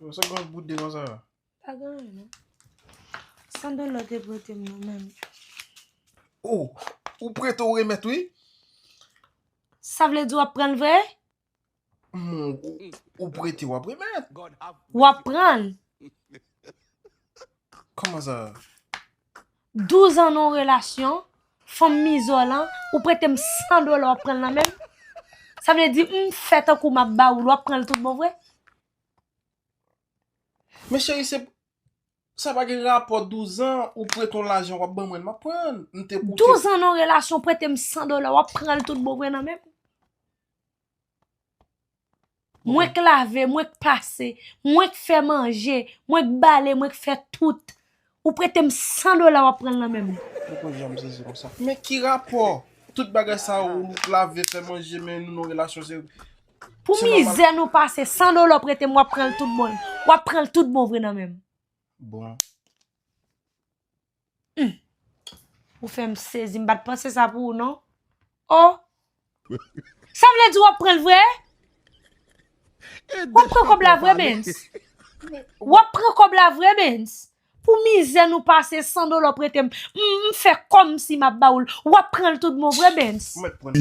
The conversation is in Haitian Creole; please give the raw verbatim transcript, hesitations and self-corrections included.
Sa gen yon bout de konsa. Pa gen anyen non. San dola w te prete m nan menm. Oh, ou prete ou remèt wi. Sa vle di w ap pran l vre? Mon, ou, ou prete w ap remèt. W ap pran l. Kòman sa? Douz an nan relasyon, fanm mizò lan, ou prete m san dola w ap pran l nan men m. Sa vle di m fè tankou m ap ba ou l, w ap pran l tout bon vre? Men cheri, se sa pa gen rapò. Douz an ou prete yon lajan w ap ban mwen, m ap pran l. M te pou Douz an nan relasyon, prete m san dola, w ap pran l tout bon vre nan men m. Mwen k lave, mwen k pase, mwen k fè manje, mwen k bale, mwen k fè tout. Ou prete m san dola, w ap pran l nan men m. Poko janm sezi konsa. Men ki rapò? Tout bagay sa ou lave, fè manje, men nou nan relasyon se Pou mizè nou pase, san dola w prete m, w ap pran l tout bon. W ap pran l tout bon vre nan men m. Bon. Ou fè m sezi, m pa t panse sa pou ou non. Oh. Sa vle di w ap pran l vre? W ap pran kòb la vre, Bens? W ap pran kòb la vre, Bens? Pou mizè nou pase, san dola w prete m, m, m fè kòmsi m ap ba ou l. W ap pran l tout bon vre, Bens? Mwen pran.